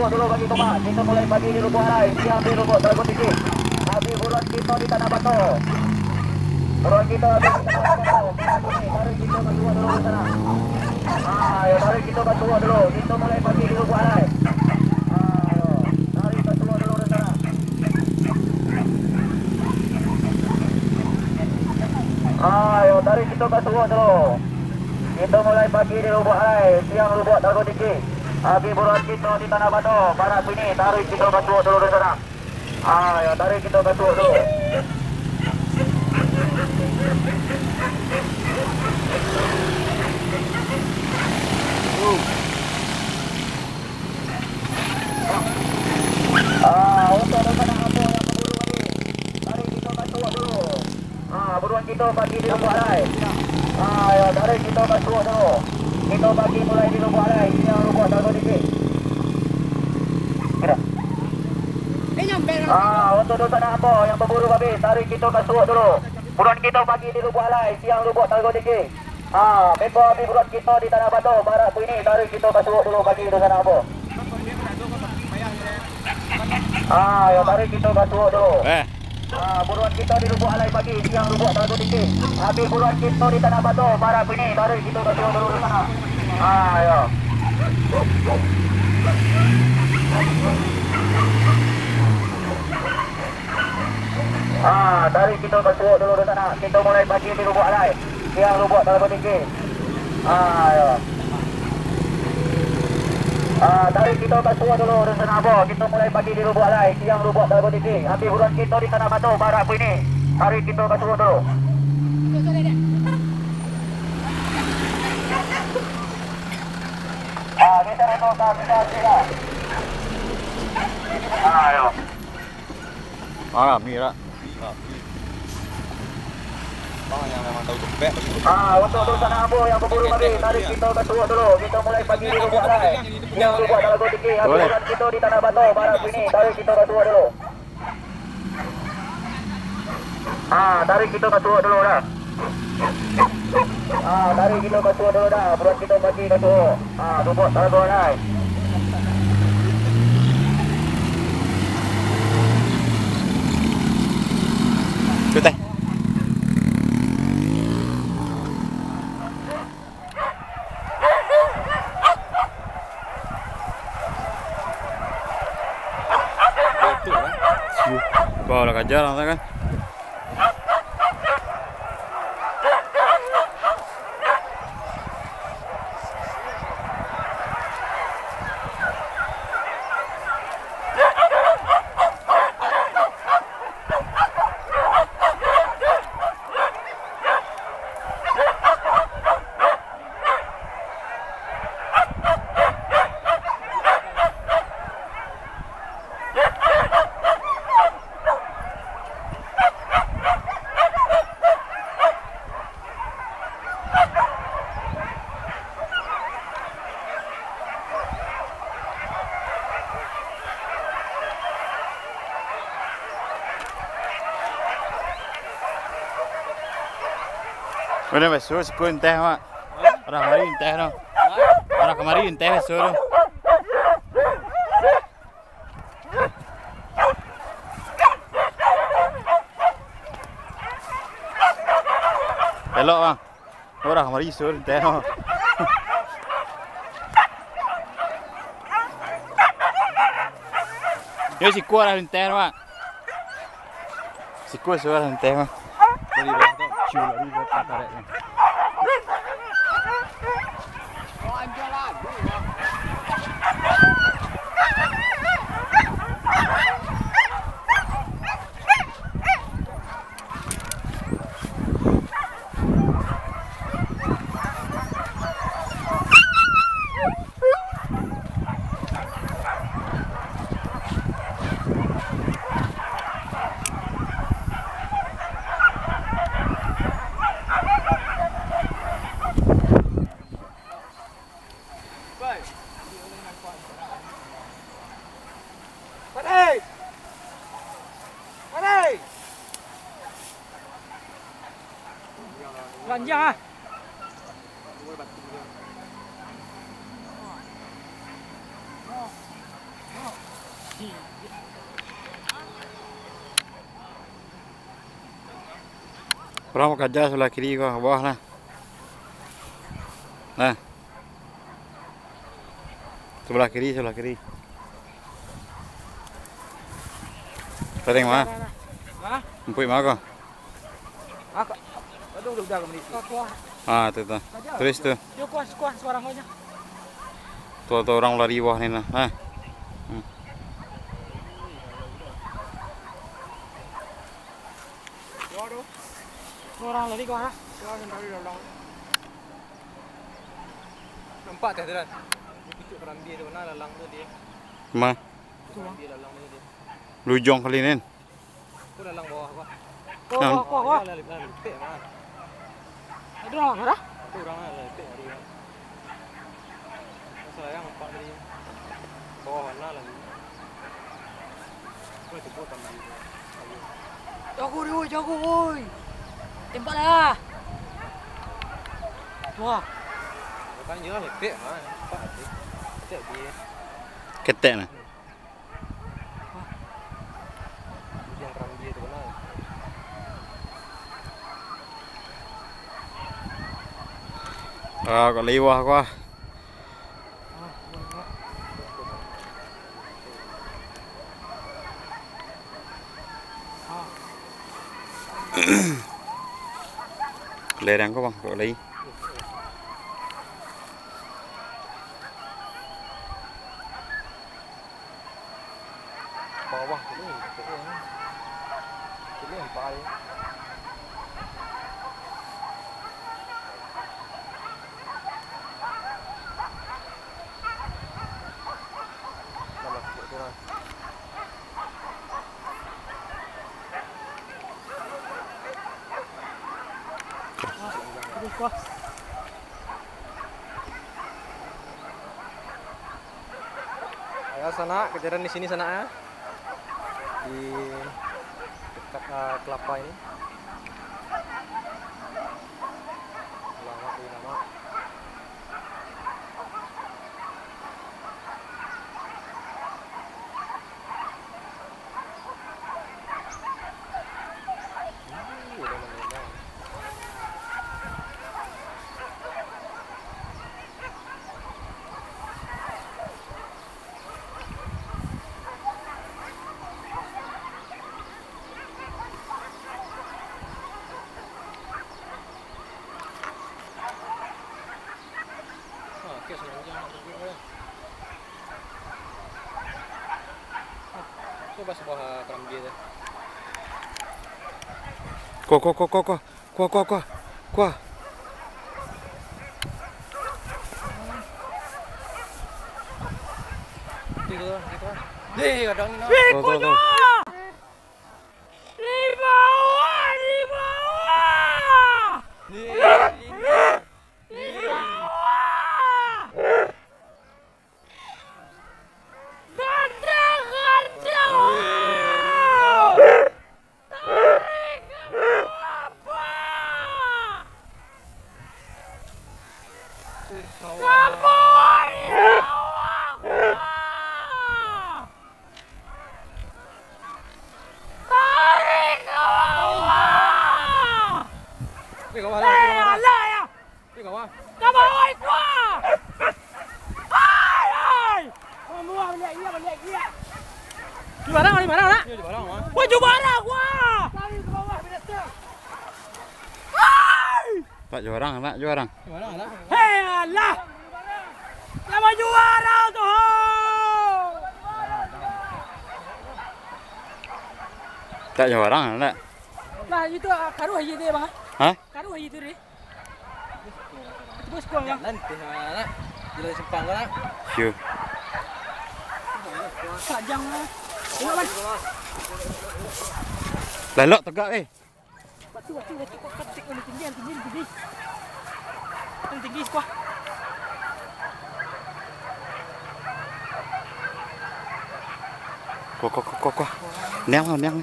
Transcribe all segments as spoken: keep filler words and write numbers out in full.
Dulu bagi Tomat, kito mulai pagi di Lubuak Alai, siang di Lubuak Talago Tinggi. Habis buruan kito di Tanah Bato. Buruan kito habis di Tanah Bato. Tarik kito ka Suok dulu di sana. Ah, yo, tarik kito ka Suok dulu. Kito mulai pagi di Lubuak Alai. Ah, yo, tarik ka Suok dulu di sana. Ah, yo, tarik kito ka Suok dulu. Kito mulai pagi di Lubuak Alai, siang Lubuak Talago Tinggi. Habis buruan kito di Tanah Bato, barak sini, tarik kito ka Suok dulu di sana. Ah, yo, tarik kito ka Suok dulu. Ah, untuk di sana ambo yang baburu tadi, tarik kito ka Suok dulu. Ah, buruan kito pagi di Lubuak Alai. Ah, yo, tarik kito ka Suok dulu. Kito pagi mulai di Lubuak Alai, siang Lubuak Talago Tinggi. Kira. Ah, untuk di sana ambo yang baburu babi, tarik kito ka Suok dulu. Buruan kito pagi di Lubuak Alai, siang Lubuak Talago Tinggi. Ah, memba abih buruan kito di Tanah Bato, barak tu ini, tarik kito ka Suok dulu pagi di sana ambo. Ah, yo, tarik kito ka Suok dulu. Eh. Ah, buruan kito di Lubuak Alai pagi, siang Lubuak Talago Tinggi. Habis buruan kito di Tanah Bato, barak tu ini, tarik kito ka Suok dulu di sana. Ah, yo. Ah, tarik kito ka Suok dulu di sana. Kito mulai pagi di Lubuak Alai. Siang Lubuak Talago Tinggi. Ah, yo. Ah, tarik kito ka Suok dulu di sana ambo. Kito mulai pagi di Lubuak Alai. Siang Lubuak Talago Tinggi. Habis buruan kito di Tanah Bato, barak tu ini. Tarik kito ka Suok dulu. Ah, kito ka Suok dulu. Ah, yo. Ah, rami lah. Bang, yang memang tahu kepek begitu. Ah, untuk tu sana ambo yang baburu babi, tarik kito ka Suok dulu. Kito mulai pagi di Lubuak Alai. Siang Lubuak Talago Tinggi, habis buruan kito di Tanah Bato, barak tu ini, tarik kito ka Suok dulu. Ah, tarik kito ka Suok dulu dah. Ah, tarik kito ka Suok dulu dah. Buruan kito pagi ka Suok. Ah, Lubuak Talago Alai. Tu teh. Batua lah. Siu. Bawa lah kaja lah, kan? Mana basuh sikua teh, Mak? Urang kamari teh tu. Urang kamari teh basuh tu. Elok, Bang. Urang kamari sur teh. Yo, sikua lah teh, Mak. Sikua sur teh, Mak. Dari bawah tu, ciu lari ke tarik ni. Padai! Padai! Ranjang ah. Urang bakaja sabalah kiri ko, bawah nah. Nah. Sabalah kiri, sabalah kiri. Taring ma? Hah? Umpuik ma ko? Ah, ka-, aduh, udah, udah, udah, udah. Kuah, kuah. Ah, tu, tu. Saja. Terus tu. Yo, kuah, kuah, suara kau nya. Tu, tu urang lari bawah ni nah. Nah. Hmm. Yo, tu. Tu urang lari kuah lah. Yo, yang lari dalam. Nampak teh tu, Dan? Pucuk karambia tu, nah, lalang tu dia. Ma? Karambia lalang tu dia. Lujong kali ni. Aku lalang bawah, apa? Kuah, kuah, kuah, kuah. Lah, lah, lah, lepek, mah. Ada urang lah, dah? Ada urang lah, lepek, ada urang. Masalah yang nampak tadi. Bawah mana lagi? Wah, itu botan tadi. Ayo. Jago dia, oi, jago, oi. Tembaklah. Wah. Bukan je lah, lepek, mah. Nampak tadi. Lepek dia. Ketek nah. Ujian karambia tu benar. Ah, kok liwah ko ah. Lereng ko, Bang, kok lai. Bawah tu ni, tu ni. Tu ni nampak dia. Dah masuk tu lah. Terus, kuah. Ayo, sanak, kajaran di sini, sanak, ya. Di dekat, ah, kelapa ini. Lama, lama. Ah, kes manjang nak teguak, eh. Ah, tu bawah, ah, karambia tu. Ko, ko, ko, ko, ko. Ko, ko, ko. Ko. Tu, tu, tu, tu. Eh, kadang ni, nah. Ko, ko, ko. Di bawah, di bawah! Di bawah! Ganda-ganda! Tarik ke bawah, Pak! Ke bawah, di bawah, Pak! Tarik ke bawah! Tarik ke bawah, tarik ke bawah. Eh, alah, ya. Tarik ke bawah. Ke bawah, kuah. Hai, hai. Bawah, baliak, iya, baliak, iya. Juara, juara, nak? Iya, juara, Mak. Wah, juara, kuah. Tarik ke bawah, binatang. Hai. Tak juara, nak, juara. Hei, alah! Lah bajuara tu, ho! Tak juara, nak. Lah, itu, ah, karuah aja dia, Bang, ah. Hah? Karuah aja tu, deh. Itu bos, Bang, ah. Jalan teh, nak. Jalan simpang, nak. Sure. Sajang, ah. Tengok, Bang. Lalok tegak, eh. Batu, batu, batu, kau ketik, tinggi, tinggi, tinggi. Tinggi, kuah. Kuah, kuah, kuah, kuah, kuah. Niang, niang.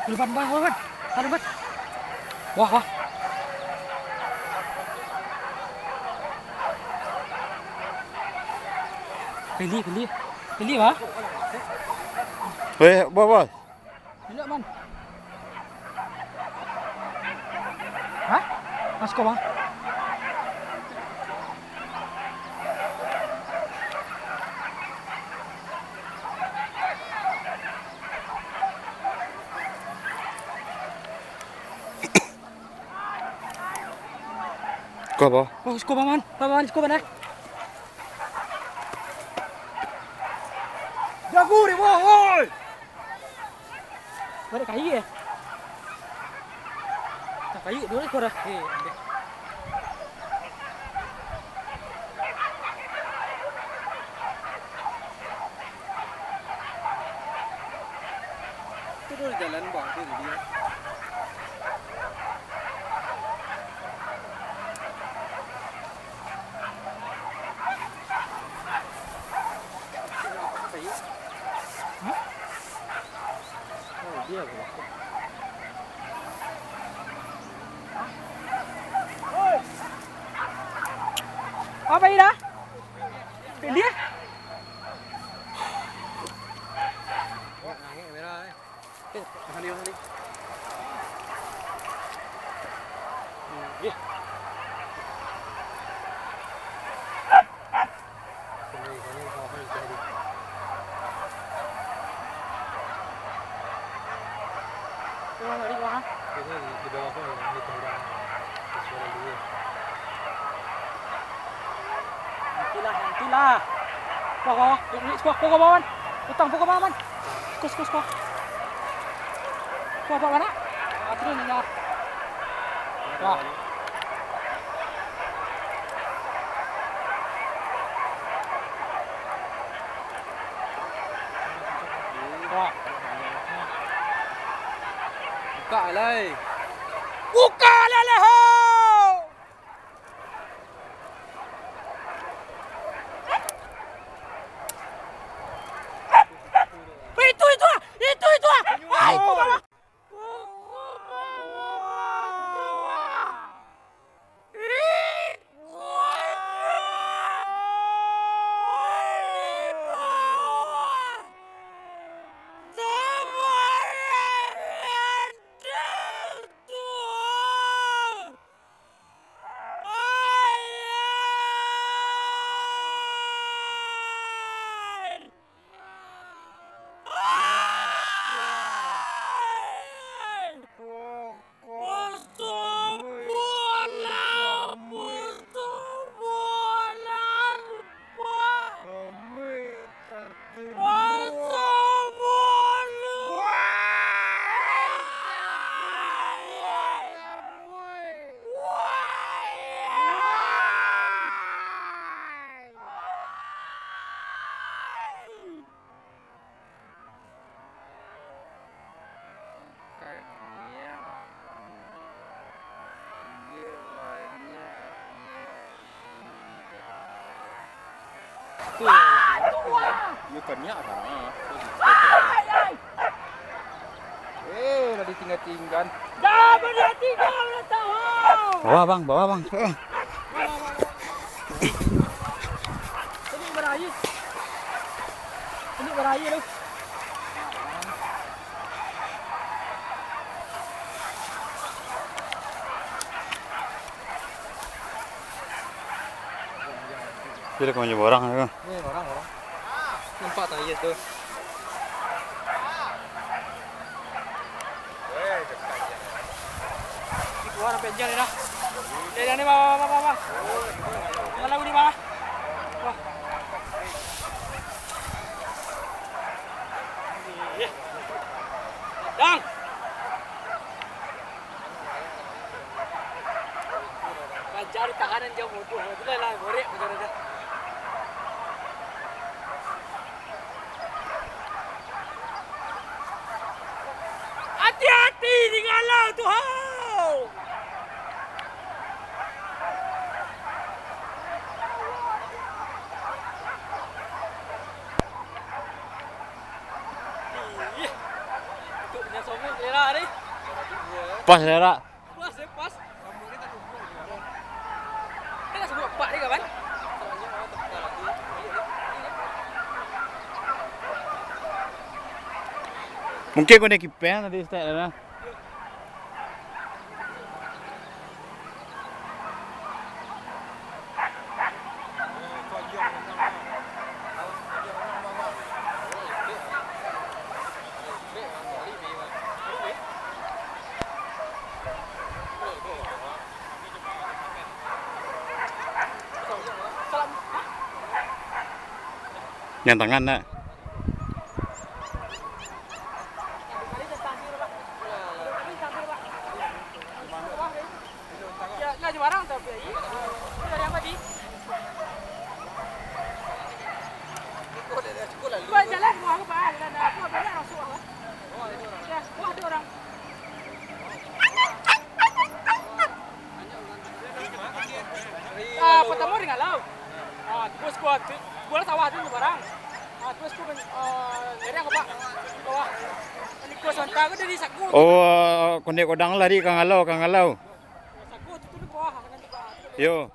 Depan, bang, bang, bang. Aduh, bang. Wah, wah. Pilih, pilih. Pilih, wah. Weh, bos, bos. Pilih, man. Hah? Mas, kau, bang? Ko apo? Oh, siko paman, paman, siko paman. Jago di bawah, woi. Barek kayu, eh? Kayu dulu, siko dah. Eh, ambil. Tu, tu jalan bawah tu tadi. Apo ini dah? Dia? Angek kamera, eh. Eh, tahan dulu, tahan dulu. Hmm, iya. Sini, sini, sini, sini. Ini di, di bawah tu, ini di bawah. Suara dulu. Nantilah, nantilah. Wah, wah, wah. Naik, naik, sikuah, sikuah, sikuah, kawan. Utang, sikuah, kawan. Sikuah, sikuah, sikuah. Sikuah, sikuah, sikuah. Ah, turun, ya. Wah. Wah. Buka, lai. Buka, lai, lai, ho! Itu, itu, ah! Itu, itu, ah! Ai, kok malah. Yo, kan nyak lah. Eh, lah ditinggal-tinggal. Dah, berhenti, dah, dah tahu. Bawa, Bang, bawa, Bang. Eh. Ini berair. Ini berair tu. Jadi kau orang tu. Ni orang, orang. Nampak tak iya tu? Keluar sampai jam ni dah. Dia dah ni, bah, bah, bah, bah, bah. Jangan lagu ni, bah. Wah. Dang. Pancari tahanan jauh bodoh. Itulah lah, gorek pancari dah. Hati-hati di galau tu, hau! Ih, tu punya somong selera ni. Pas selera. Pas, eh. Mungkin kau naik kipeng tadi, Ustaz, lah. Yang tangan nak. Ah, pertama dari Ngalau. Ah, terus gua tu, gua sawah tu barang. Ah, terus gua, ah, nyari apa, Pak? Bawah. Ini gua sontak gua dari Saku. Oh, Konek Kodang lari ka Ngalau, ka Ngalau. Saku tu, tu di bawah, kanan tu, Pak. Yo.